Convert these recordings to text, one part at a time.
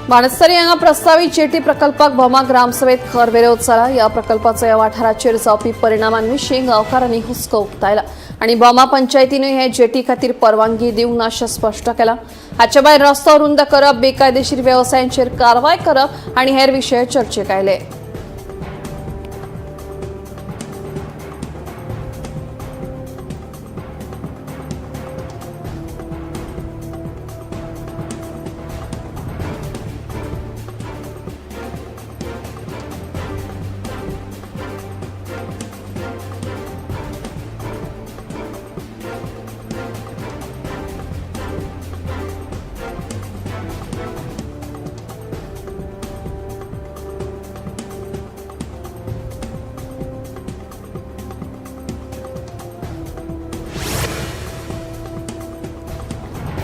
बाणस्तारी हांगा प्रस्तावीत जेटी प्रकल्पाक भोमा ग्रामसभेत खर विरोध जाला. ह्या प्रकल्पाचो ह्या वाठाराचेर जावपी परिणामांविशीं गांवकारांनी हुस्को उक्तायला आनी भोमा पंचायतीनूय हे जेटी खातीर परवानगी दिवंक ना अशें स्पश्ट केलां. हाचे भायर रस्तो रुंद करप, बेकायदेशीर वेवसायांचेर कारवाय करप आनी हेर विशय चर्चेक आयले.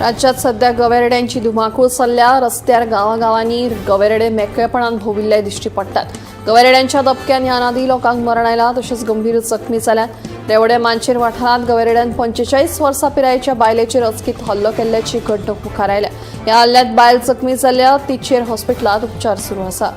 राज्यात सध्या गवेरेड्यांची धुमाकूळ चल्ल्या. रस्त्यार गांवागांवांनी गवेरेडे मेकळेपणान भोविल्ले दिश्टी पडटात. गवेरेड्यांच्या दबक्यान ह्या आदीं लोकांक मरण आयलां, तशेंच गंभीर जखमी जाल्यात. रेवडे मानशेर वाठारांत गवेरेड्यान 45 वर्सां पिरायेच्या बायलेचेर अचकीत हल्लो केल्ल्याची घडणूक मुखार आयल्या. ह्या हल्ल्यांत बायल जखमी जाल्या, तिचेर हॉस्पिटलांत उपचार सुरू आसा.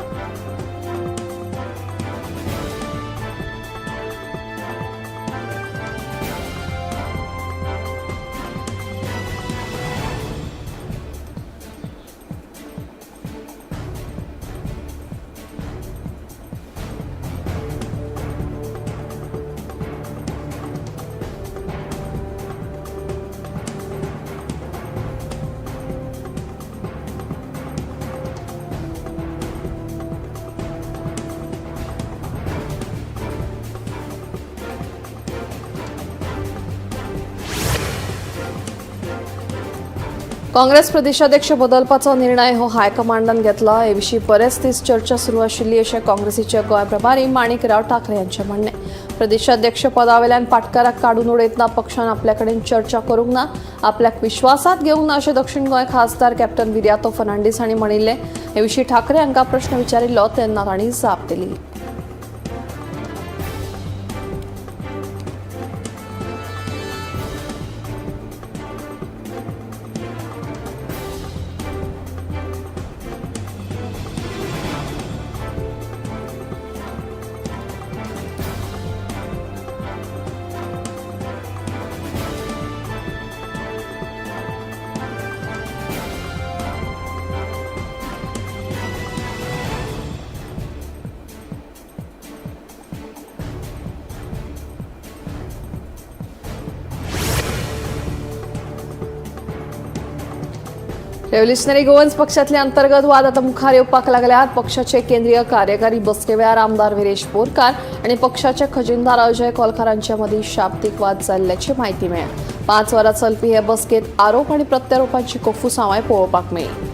काँग्रेस प्रदेशाध्यक्ष बदलपाचो निर्णय हो हायकमांडान घेतला. हे विशीं बरेच दीस चर्चा सुरू आशिल्ली अशें काँग्रेसीचे गोंय प्रभारी माणिकराव ठाकरे हांचें म्हणणें. प्रदेशाध्यक्ष पदावेल्यान पाटकाराक काडून उडयतना पक्षान आपल्या कडेन चर्चा करूंक ना, आपल्याक विश्वासात घेवंक ना अशें दक्षिण गोंय खासदार कॅप्टन विरियातो फर्नांडीस हांणी म्हणिल्लें. हे विशीं ठाकरे हांकां प्रश्न विचारिल्लो तेन्ना तांणी जाप दिली. रेव्होल्युशनरी गोवन्स पक्षातले अंतर्गत वाद आता मुखार येवपाक लागल्यात. पक्षाचे केंद्रीय कार्यकारी बसके वेळार आमदार विरेश बोरकार आनी पक्षाचे खजिनदार अजय कोलकार हांचे मदीं शाब्दीक वाद जाल्ल्याची म्हायती मेळ्ळ्या. 5 वरां चलपी हे बसकेत आरोप आनी प्रत्यारोपांची कोफुसांवाय पळोवपाक मेळ्ळी.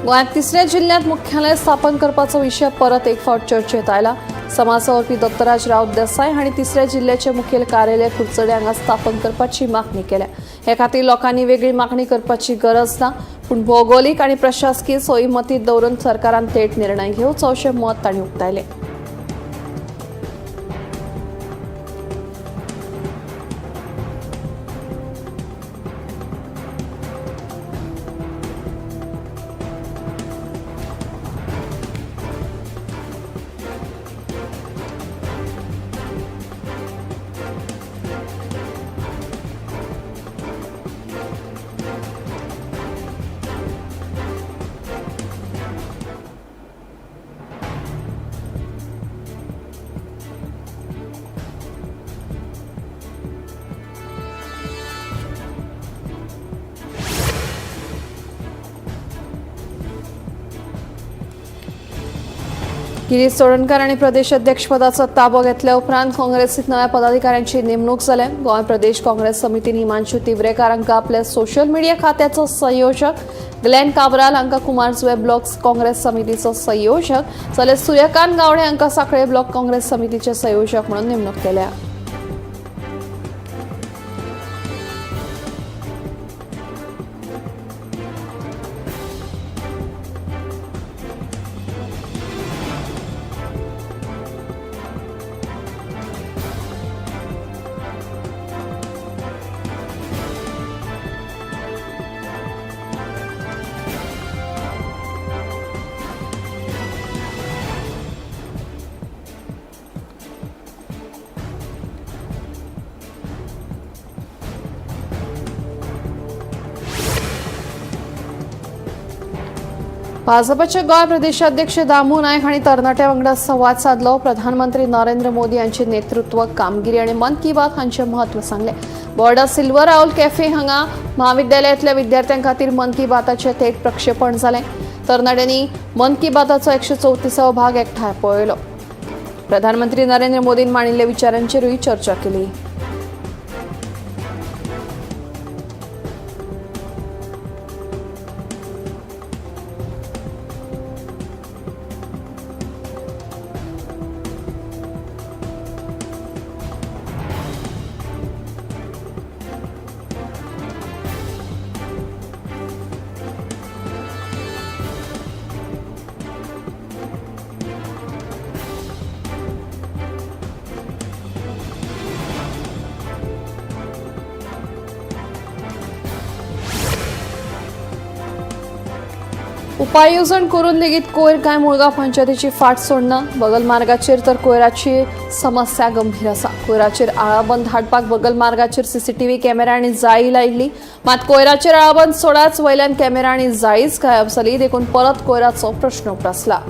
गोंयांत तिसऱ्या जिल्ह्यात मुख्यालय स्थापन करपाचो विशय परत एक फावट चर्चेत आयला. समाज वावुरपी दत्तराज राऊत देसाय हांणी तिसऱ्या जिल्ह्याचे मुखेल कार्यालय कुडचडे हांगा स्थापन करपाची मागणी केल्या. हे खातीर लोकांनी वेगळी मागणी करपाची गरज ना, पूण भौगोलिक आनी प्रशासकीय सोयी मतींत दवरून सरकारान थेट निर्णय घेवचो अशें मत तांणी उक्तायलें. गिरीश चोडणकर आनी प्रदेश अध्यक्षपदाचो ताबो घेतल्या उपरांत काँग्रेसीत नव्या पदाधिकाऱ्यांची नेमणूक जाल्या. गोंय प्रदेश काँग्रेस समितीन हिमांशू तिवरेकार हांकां आपल्या सोशल मिडिया खात्याचो संयोजक, ग्लॅन काब्राल हांकां कुमारजुंवें ब्लॉक काँग्रेस समितीचो संयोजक जाल्यार सूर्यकांत गावडे हांकां सांखळे ब्लॉक काँग्रेस समितीचे संयोजक म्हणून नेमणूक केल्या. भाजपचे गोंय प्रदेशाध्यक्ष दामू नायक हांणी तरणाट्या वांगडा संवाद सादलो. प्रधानमंत्री नरेंद्र मोदी यांचे नेतृत्व, कामगिरी आणि मन की बात हांचें म्हत्व सांगलें. बोर्डा सिल्वर आउल कॅफे हांगा म्हाविद्यालयांतल्या विद्यार्थ्यां खातीर मन की बाताचें थेट प्रक्षेपण जालें. तरणाट्यांनी मन की बाताचो 134वो भाग एकठांय पळयलो. प्रधानमंत्री नरेंद्र मोदीन मांडिल्ल्या विचारांचेरूय चर्चा केली. उपाय येवजण करून लेगीत कोयर कांय मुळगांव पंचायतीची फाट सोडना. बगल मार्गाचेर तर कोयराची समस्या गंभीर आसा. कोयराचेर आळाबंद हाडपाक बगल मार्गाचेर सीसीटीव्ही कॅमेरा आनी जाळी लायिल्ली, मात कोयराचेर आळाबंद सोडाच वयल्यान कॅमेरा आनी जाळीच गायब जाली. देखून परत कोयराचो प्रश्न उप्रासला.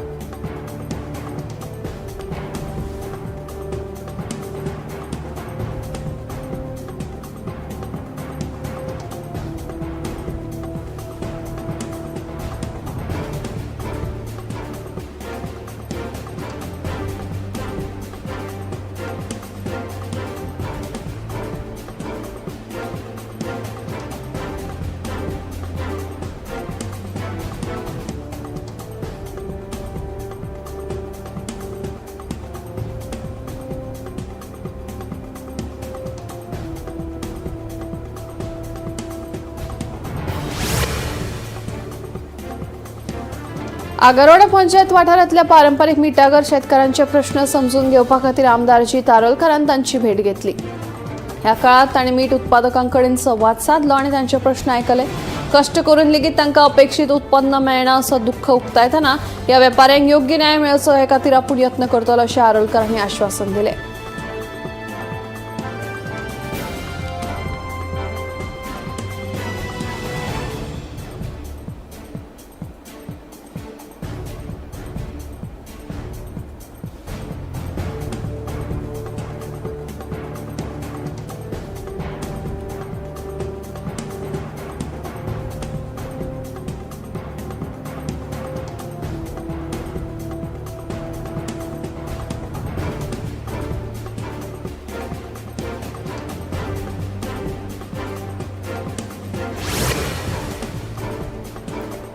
आगरवाडा पंचायत वाठारांतल्या पारंपरिक मिठागर शेतकारांचे प्रश्न समजून घेवपा खातीर आमदार जी तारोलकरान तांची भेट घेतली. ह्या काळात तांणी मीठ उत्पादकांकडेन संवाद सादलो आनी तांचे प्रश्न आयकले. कश्ट करून लेगीत तांकां अपेक्षीत उत्पन्न मेळना असो दुख्ख उक्तायतना ह्या वेपाऱ्यांक योग्य न्याय मेळचो हे खातीर आपूण यत्न करतलो अशें आरोलकर हांणी आश्वासन दिलें.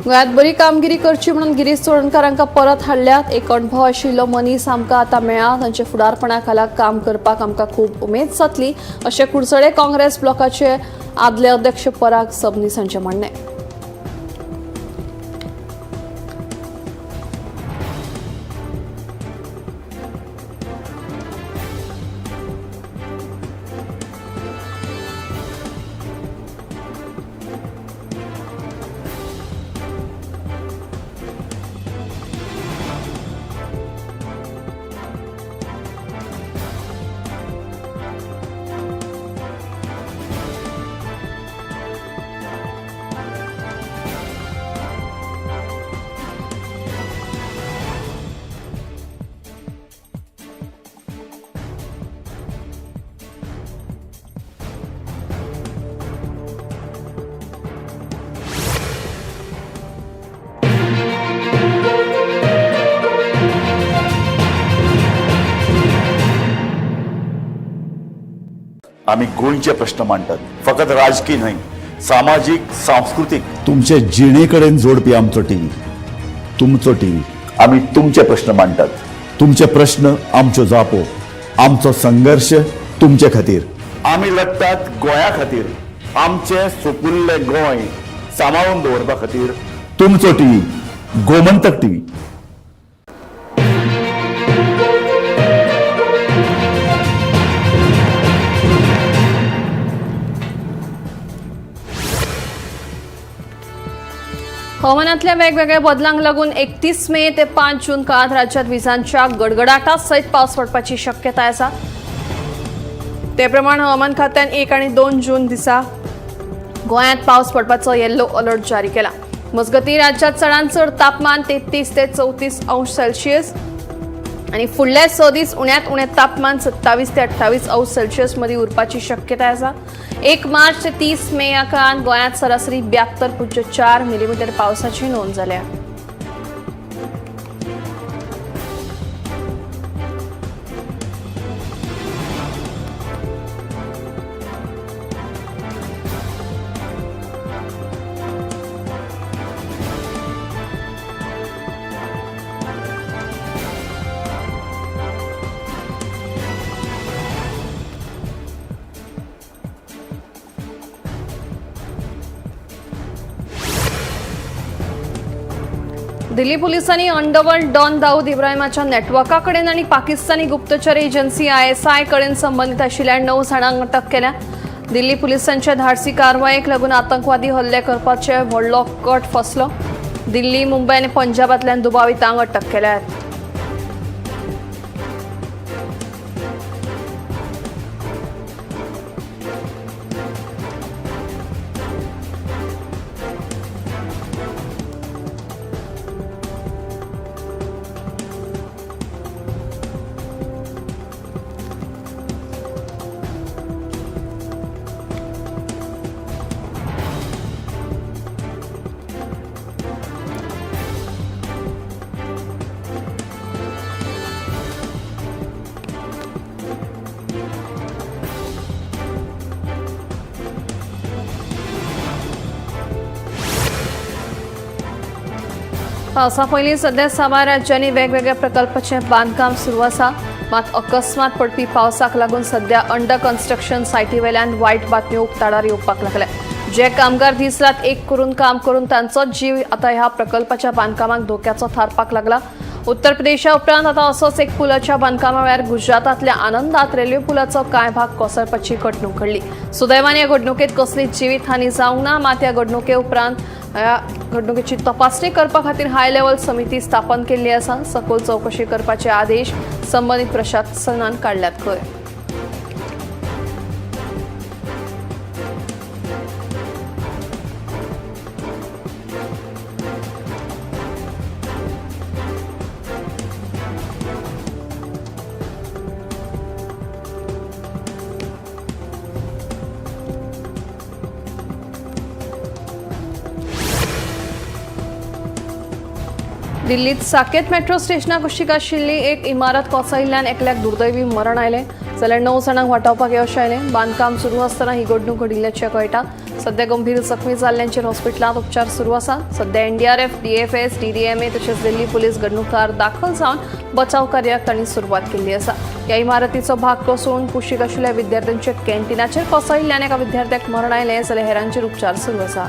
गोंयांत बरी कामगिरी करची म्हणून गिरीश चोडणकार हांकां परत हाडल्यात. एक अणभव आशिल्लो मनीस आमकां आतां मेळ्ळा. तांच्या फुडारपणा खाला काम करपाक आमकां खूब उमेद जातली अशें कुडचडे काँग्रेस ब्लॉकाचे आदले अध्यक्ष पराग सबनीस हांचें म्हणणें. आमी गोंयचे प्रश्न मांडटात, फकत राजकी न्हय, सामाजीक, सांस्कृतीक, तुमचे जिणे कडेन जोडपी आमचो टीव्ही, तुमचो टीव्ही। आमी तुमचे प्रश्न मांडटात, तुमचे प्रश्न आमच्यो जापो, आमचो संघर्श तुमचे खातीर। आमी लडटात गोंया खातीर, आमचें सुपुल्लें गोंय सांबाळून दवरपा खातीर। तुमचो टीव्ही, गोमंतक टीव्ही। हवामानातल्या वेगवेगळ्या बदलांक लागून 31 मे ते 5 जून काळात राज्यात विजांच्या गडगडाटा सयत पावस पडपाची शक्यताय आसा। ते प्रमाण हवामान खात्यान 1 आनी 2 जून दिसा गोंयांत पावस पडपाचो येल्लो अलर्ट जारी केला। मजगतीं राज्यात चडांत चड तापमान 33 ते 34 अंश सेल्सियस आनी फुडले 6 दीस उण्यांत उणें तापमान 27 ते 28 अंश सेल्सियस मदीं उरपाची शक्यताय आसा। 1 मार्च ते 30 मे ह्या काळांत गोंयांत सरासरी 72.4 मिलीमिटर पावसाची नोंद जाल्या। दिल्ली पोलिसांनी अंडरवर्ल्ड डॉन दाऊद इब्राहिमाच्या नेटवर्का कडेन आनी पाकिस्तानी गुप्तचर एजन्सी ISI कडेन संबंदीत आशिल्ल्या 9 जाणांक अटक केल्या। दिल्ली पुलिसांच्या धाडसी कारवायेक लागून आतंकवादी हल्ले करपाचे व्हडलो कट फसलो। दिल्ली, मुंबय आनी पंजाबांतल्यान दुबावितांक अटक केल्यात। पावसा पयलीं सध्या साबार राज्यांनी वेगवेगळ्या प्रकल्पाचें बांदकाम सुरू आसा। मात अकस्मात पडपी पावसाक लागून सध्या अंडर कन्स्ट्रक्शन सायटी वेल्यान वायट बातम्यो उक्ताडार येवपाक लागल्या। जे कामगार दीस रात एक करून काम करून तांचो जीव आता ह्या प्रकल्पाच्या बांदकामाक धोक्याचो थारपाक लागला। उत्तर प्रदेशा उपरांत आता असोच एक पुलाच्या बांदकामा वेळार गुजरातांतल्या आनंदात रेल्वे पुलाचो कांय भाग कोसळपाची घडणूक घडली। सुदैवान ह्या घडणुकेत कसलीच जिवीत हानी जावंक ना। मात ह्या घडणुके उपरांत ह्या घडणुकेची तपासणी करपा खातीर हाय लेवल समिती स्थापन केल्ली आसा। सखोल चवकशी करपाचे आदेश संबंदीत प्रशासनान काडल्यात खंय। दिल्लीत साकेत मेट्रो स्टेशना कुशीक आशिल्ली एक इमारत कोसळिल्ल्यान एकल्याक दुर्दैवी मरण आयलें, जाल्यार 9 जाणांक वाटावपाक यश आयलें। बांदकाम सुरू आसतना ही घडणूक घडिल्ल्याचें कळटा। सध्या गंभीर जखमी जाल्ल्यांचेर हॉस्पिटलांत उपचार सुरू आसा। सध्या NDRF, DFS, DDMA तशेंच दिल्ली पुलीस घडणूकथळार दाखल जावन बचाव कार्याक तांणी सुरवात केल्ली आसा। ह्या इमारतीचो भाग कोसळून कुशीक आशिल्ल्या विद्यार्थ्यांच्या कॅन्टीनाचेर कोसळिल्ल्यान एका विद्यार्थ्याक मरण आयलें, जाल्यार हेरांचेर उपचार सुरू आसा।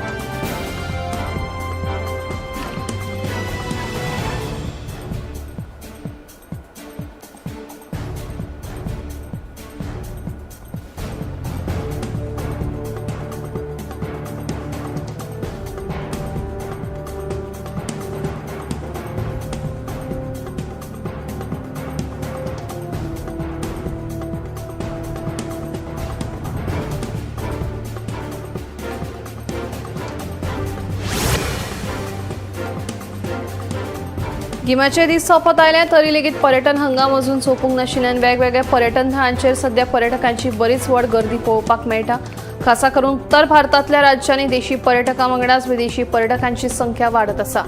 गिमाचे दीस सोंपत आयले तरी लेगीत पर्यटन हंगाम अजून सोंपूंक नाशिल्ल्यान वेगवेगळ्या पर्यटन थळांचेर सध्या पर्यटकांची बरीच व्हड गर्दी पळोवपाक मेळटा। खासा करून उत्तर भारतांतल्या राज्यांनी देशी पर्यटकां वांगडाच विदेशी पर्यटकांची संख्या वाडत आसा।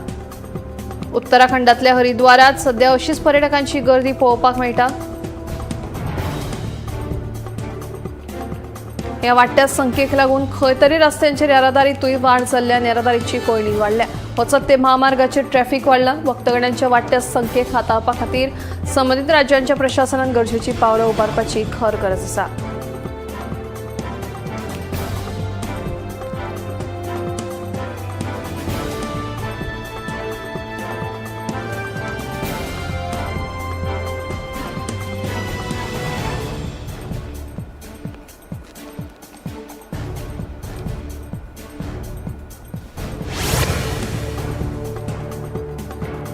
उत्तराखंडांतल्या हरिद्वारात सध्या अशीच पर्यटकांची गर्दी पळोवपाक मेळटा। ह्या वाडट्या संख्येक लागून खंय तरी रस्त्यांचेर येरादारीतूय वाड जाल्ल्यान येरादारीची कोंयडी वाडल्या. वचत ते म्हामार्गाचेर ट्रॅफिक वाडलां. भक्तगणांच्या वाडट्या संख्येक हाताळपा खातीर संबंदीत राज्यांच्या प्रशासनान गरजेची पावलां उबारपाची खर गरज आसा.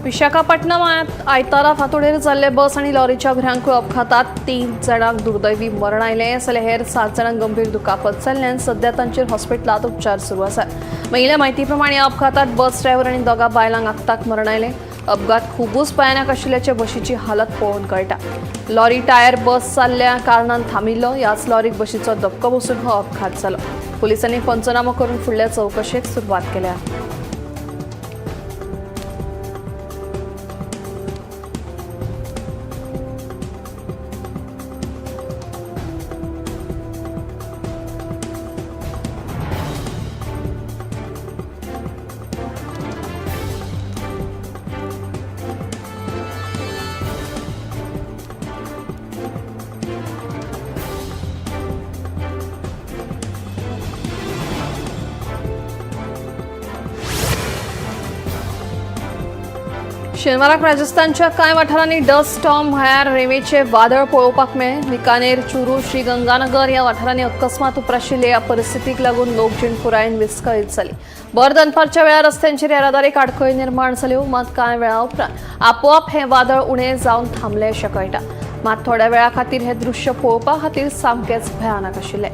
विशाखापट्टणमात आयतारा फांतोडेर जाल्ले बस आनी लॉरीच्या भिरांकूळ अपघातात 3 जाणांक दुर्दैवी मरण आयलें जाल्यार हेर 7 जाणांक गंभीर दुखापत जाल्ल्यान सध्या तांचेर हॉस्पिटलांत उपचार सुरू आसात. मेळिल्ल्या म्हायती प्रमाण ह्या अपघातात बस ड्रायव्हर आनी 2 बायलांक आक्ताक मरण आयलें. अपघात खुबूच भयानक आशिल्ल्याचे बशीची हालत पळोवन कळटा. लॉरी टायर बस जाल्ल्या कारणान थांबिल्लो. ह्याच लॉरीक बशीचो धपको बसून हो अपघात जालो. पुलिसांनी पंचनामो करून फुडल्या चवकशेक सुरवात केल्या. शेनवाराक राजस्थानच्या कांय वाठारांनी डस्ट स्टॉर्म म्हळ्यार रेंवेचे वादळ पळोवपाक मेळ्ळें. बिकानेर, चुरू, श्रीगंगानगर ह्या वाठारांनी अकस्मात उप्राशिल्ले ह्या परिस्थितीक लागून लोकजीण पुरायेन विस्कळीत जाली. भर दनपारच्या वेळार रस्त्यांचेर येरादारीक आडखळी निर्माण जाल्यो. मात कांय वेळा उपरांत आपोआप हें वादळ उणें जावन थांबलें अशें कळटा. मात थोड्या वेळा खातीर हें दृश्य पळोवपा खातीर सामकेंच भयानक आशिल्लें.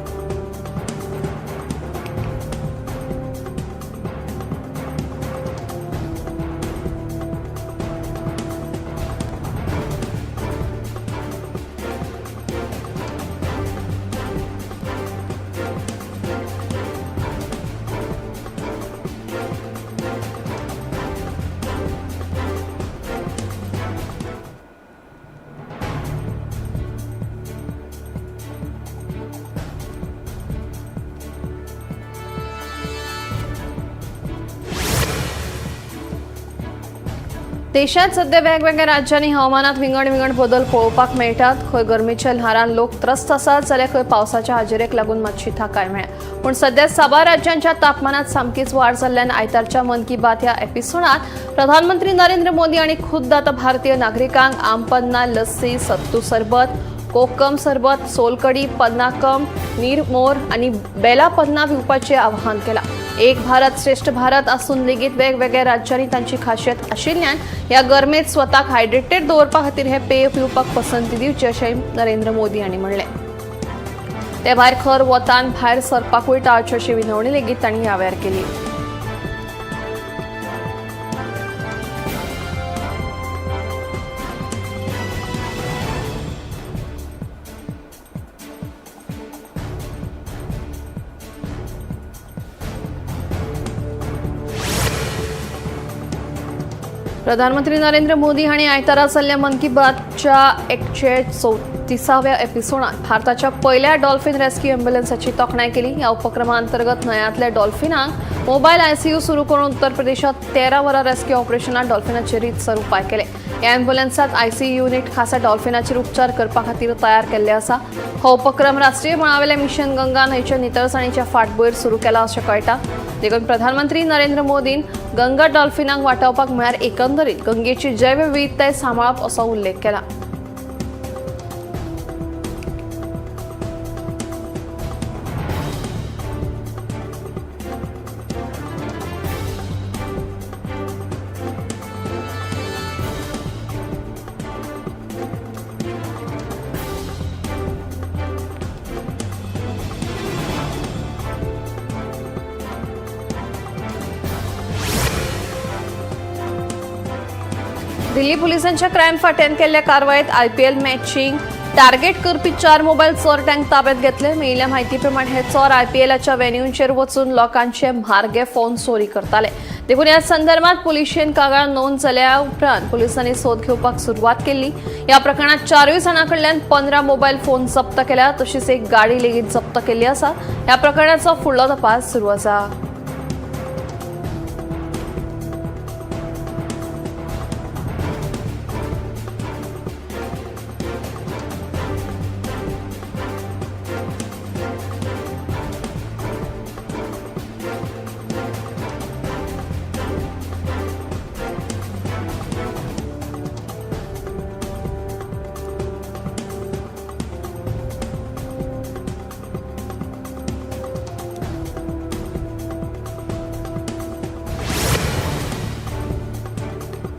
देशात सध्या वेगवेगळ्या राज्यांनी हवामानात विंगड विंगड बदल पळोवपाक मेळटात. खंय गरमेच्या ल्हारान लोक त्रस्त आसात जाल्यार खंय पावसाच्या हाजेरेक लागून मातशी थाकाय मेळ्ळ्या. पूण सध्या साबार राज्यांच्या तापमानात सामकीच वाड जाल्ल्यान आयतारच्या मन की बात ह्या एपिसोडात प्रधानमंत्री नरेंद्र मोदी आनी खुद्द आतां भारतीय नागरिकांक आमपन्ना, लस्सी, सत्तू सरबत, कोकम सरबत, सोलकडी, पन्नाकम, नीरमोर आनी बेला पन्ना पिवपाचें आवाहन केलां. एक भारत श्रेष्ठ भारत आसून लेगीत वेगवेगळ्या राज्यांनी तांची खासियत आशिल्ल्यान ह्या गरमेत स्वताक हायड्रेटेड दवरपा खातीर हे पेय पिवपाक पसंती दिवची अशें नरेंद्र मोदी हांणी म्हणलें. ते भायर खर वतान भायर सरपाकूय टाळचें अशी विनवणी लेगीत तांणी ह्या वेळार केली. प्रधानमंत्री नरेंद्र मोदी हांणी आयतारा जाल्ल्या मन की बातच्या 134व्या एपिसोडात भारताच्या पयल्या डॉल्फिन रेस्क्यू एम्ब्युलन्साची तोखणाय केली. ह्या उपक्रमा अंतर्गत न्हंयांतल्या डॉल्फिनांक मोबायल आयसीयू सुरू करून उत्तर प्रदेशात 13 वरां रेस्क्यू ऑपरेशनात डॉल्फिनाचेर रीतसर उपाय केले. ह्या एम्ब्युलन्सात आयसीयू युनिट खासा डॉल्फिनाचेर उपचार करपा खातीर तयार केल्ले आसा. हो उपक्रम राष्ट्रीय मळावेल्या मिशन गंगा न्हंयच्या नितळसाणीच्या फाटभूंयेर सुरू केला अशें कळटा. देखून प्रधानमंत्री नरेंद्र मोदीन गंगा डॉल्फिनांक वाटावपाक म्हळ्यार एकंदरीत गंगेची जैवविविधताय सांबाळप असो उल्लेख केला. दिल्ली पोलिसांच्या क्रायम फांट्यान केल्ल्या कारवायेत आयपीएल मॅचींग टार्गेट करपी 4 मोबायल चोरट्यांक ताब्यात घेतले. मेळिल्ल्या म्हायती प्रमाण हे चोर आयपीएलाच्या व्हेन्यूंचेर वचून लोकांचे म्हारगे फोन चोरी करताले. देखून ह्या संदर्भात पुलिशेन कागाळ नोंद जाल्या उपरांत पुलिसांनी सोद घेवपाक सुरवात केली. ह्या प्रकरणात 4 जाणां कडल्यान 15 मोबायल फोन जप्त केल्या, तशीच एक गाडी लेगीत जप्त केल्ली आसा. ह्या प्रकरणाचो फुडलो तपास सुरू आसा.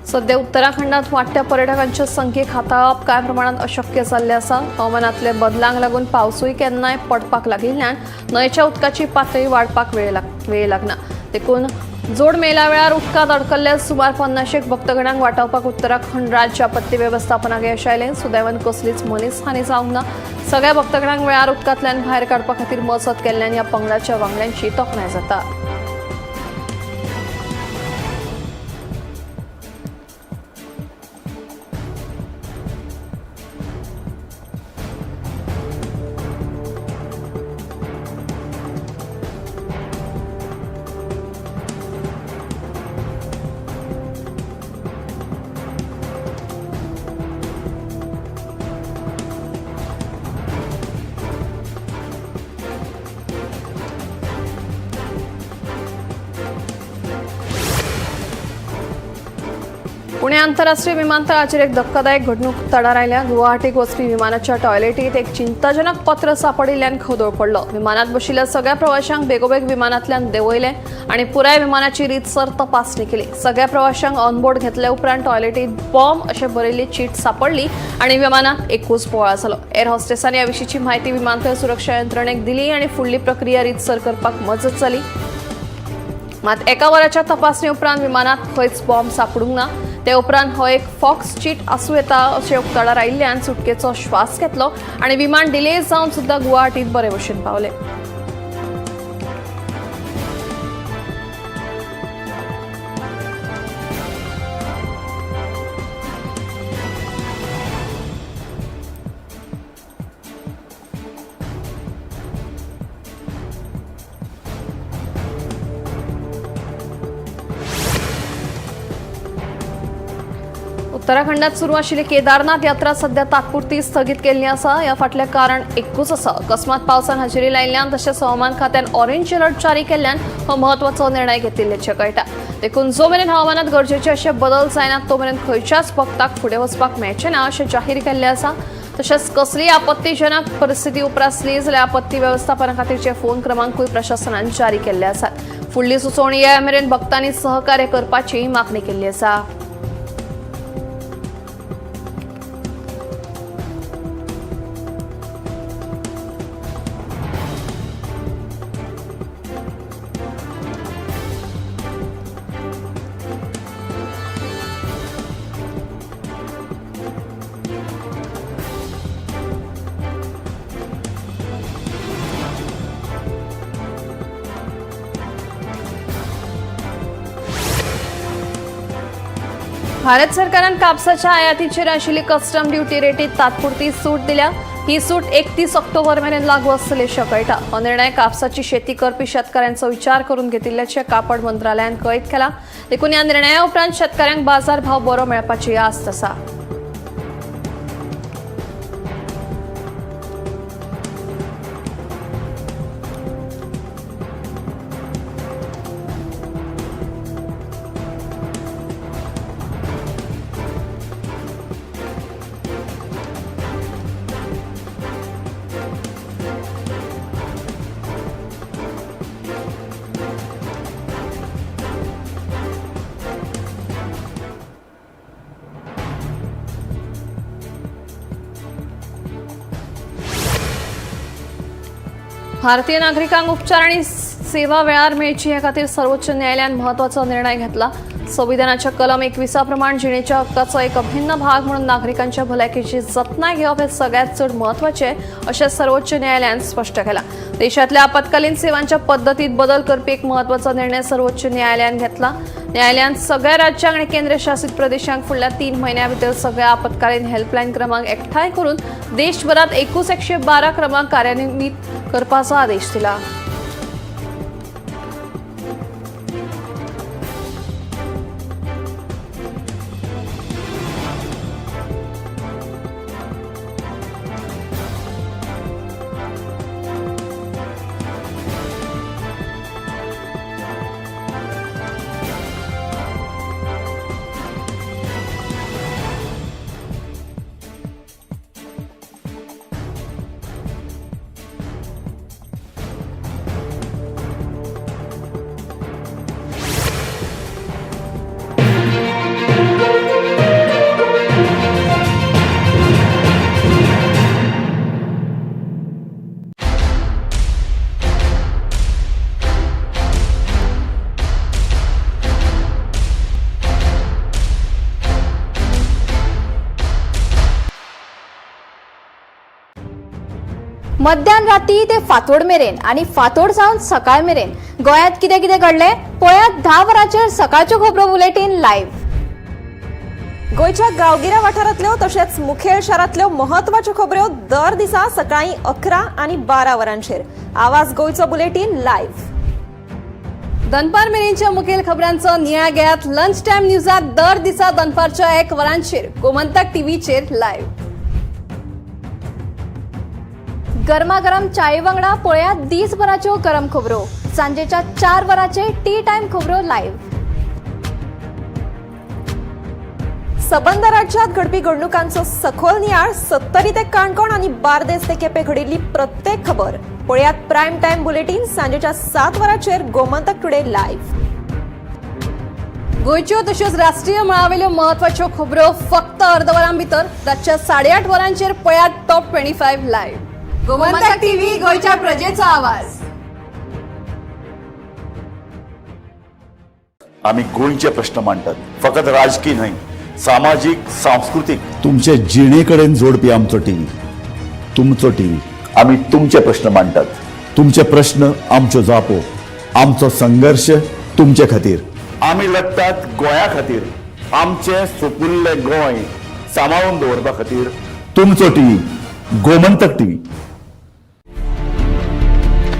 सध्या उत्तराखंडात वाडट्या पर्यटकांच्या संख्येक हाताळप कांय प्रमाणात अशक्य जाल्लें आसा. हवामानांतले बदलांक लागून पावसूय केन्नाय पडपाक लागिल्ल्यान न्हंयच्या उदकाची पातळी वाडपाक वेळ लागना. देखून जोड मेला वेळार उदकांत अडकल्ल्या सुमार 50 भक्तगणांक वाटावपाक उत्तराखंड राज्य आपत्ती वेवस्थापनाक यश आयलें. सुदैवान कसलीच मनीसहानी जावंक ना. सगळ्या भक्तगणांक वेळार उदकांतल्यान भायर काडपा खातीर मजत केल्ल्यान ह्या पंगडाच्या वांगड्यांची तोखणाय जाता. पुणे आंतरराष्ट्रीय विमानतळाचेर एक धक्कादायक घडणूक तडार आयल्या. गुवाहाटीक वचपी विमानाच्या टॉयलेटीत एक चिंताजनक पत्र सापडिल्ल्यान खवदळ पडलो. विमानात बशिल्ल्या सगळ्या प्रवाशांक बेगोबेग विमानांतल्यान देंवयले आनी पुराय विमानाची रीतसर तपासणी केली. सगळ्या प्रवाशांक ऑनबोर्ड घेतल्या उपरांत टॉयलेटीत बॉम्ब अशें बरयल्ली चीट सापडली आनी विमानात एकूच बोवाळ जालो. एअर होस्टेसांनी ह्या विशींची म्हायती विमानतळ सुरक्षा यंत्रणेक दिली आनी फुडली प्रक्रिया रीतसर करपाक मजत जाली. मात एका वराच्या तपासणी उपरांत विमानात खंयच बॉम्ब सापडूंक ना. ते उपरांत हो एक फॉक्स चीट आसूं येता अशें उक्ताडार आयिल्ल्यान सुटकेचो श्वास घेतलो आनी विमान डिले जावन सुद्दां गुवाहाटीत बरे भशेन पावले. उत्तराखंडात सुरू आशिल्ली केदारनाथ यात्रा सध्या तात्पुरती स्थगीत केल्ली आसा. ह्या फाटलें कारण एकूच आसा. अकस्मात पावसान हाजेरी लायिल्ल्यान तशेंच हवामान खात्यान ऑरेंज अलर्ट जारी केल्ल्यान हो म्हत्वाचो निर्णय घेतिल्ल्याचें कळटा. देखून जो मेरेन हवामानात गरजेचे अशे बदल जायनात तो मेरेन खंयच्याच भक्ताक फुडें वचपाक मेळचें ना अशें जाहीर केल्लें आसा. तशेंच कसलीय आपत्तीजनक परिस्थिती उप्रासली जाल्यार आपत्ती वेवस्थापना खातीरचे फोन क्रमांकूय प्रशासनान जारी केल्ले आसात. फुडली सुचोवणी येय मेरेन भक्तांनी सहकार्य करपाची मागणी केल्ली आसा. भारत सरकारान कापसाच्या आयातीचेर आशिल्ली कस्टम ड्युटी रेटीत तात्पुरती सूट दिल्या. ही सूट 31 ऑक्टोबर मेरेन लागू आसतली अशें कळटा. हो निर्णय कापसाची शेती करपी शेतकऱ्यांचो विचार करून घेतिल्ल्याचें कापड मंत्रालयान कळीत केला. देखून ह्या निर्णया उपरांत शेतकऱ्यांक बाजार भाव बरो मेळपाची आस्त आसा. भारतीय नागरिकांक उपचार आणि सेवा वेळार मेळची हे खातीर सर्वोच्च न्यायालयान म्हत्वाचो निर्णय घेतला. संविधानाच्या कलम 21 प्रमाण जिणेच्या हक्काचो एक अभिन्न भाग म्हणून नागरिकांच्या भलायकेची जतनाय घेवप हे सगळ्यात चड म्हत्वाचें अशें सर्वोच्च न्यायालयान स्पश्ट केलां. देशांतल्या आपत्कालीन सेवांच्या पद्दतीत बदल करपी एक म्हत्वाचो निर्णय सर्वोच्च न्यायालयान घेतला. न्यायालयान सगळ्या राज्यांक आनी केंद्रशासित प्रदेशांक फुडल्या 3 म्हयन्यां भितर सगळ्या आपत्कालीन हेल्पलायन क्रमांक एकठांय करून देशभरात 2112 क्रमांक कार्यान्वित करपाचो आदेश दिला. मध्यान राती ते फांतोड मेरेन आनी फांतोड सावन सकाळ मेरेन गोंयांत कितें कितें घडलें पळयात 10 वरांचेर सकाळच्यो खबरो बुलेटीन लायव्ह. गोंयच्या गांवगिऱ्या वाठारांतल्यो तशेंच मुखेल शारांतल्यो म्हत्वाच्यो खबऱ्यो दर दिसा सकाळीं 11 आनी 12 वरांचेर आवाज गोंयचो बुलेटीन लायव्ह. दनपार मेरेनच्या मुखेल खबरांचो नियाळ घेयात लंच टायम न्यूजात दर दिसा दनपारच्या 1 वरांचेर गोमंतक टीव्हीचेर लायव्ह. गरमागरम चाये वांगडा पळयात दीसभराच्यो गरम खबरो सांजेच्या 4 वरांचेर टी टायम खबरो लायव्ह. सबंद राज्यात घडपी घडणुकांचो सखोल नियाळ सत्तरी ते काणकोण आनी बार्देस ते केपें घडिल्ली प्रत्येक खबर पळयात प्रायम टायम बुलेटीन सांजेच्या 7 वरांचेर गोमंतक टुडे लायव्ह. गोंयच्यो तश्योच राष्ट्रीय मळावेल्यो म्हत्वाच्यो खबरो फक्त अर्द वरां भितर रातच्या 8:30 वरांचेर पळयात टॉप 25 लायव्ह. गोमंतक टीव्ही, गोंयच्या प्रजेचो आवाज. आमी गोंयचे प्रश्न मांडटात, फकत राजकी न्हय, सामाजीक, सांस्कृतीक, तुमचे जिणे कडेन जोडपी आमचो टीव्ही, तुमचो टीव्ही. आमी तुमचे प्रश्न मांडटात, तुमचे प्रश्न आमच्यो जापो, आमचो संघर्श तुमचे खातीर. आमी लडटात गोंया खातीर, आमचें सुपुल्लें गोंय सांबाळून दवरपा खातीर. तुमचो टीव्ही, गोमंतक टीव्ही.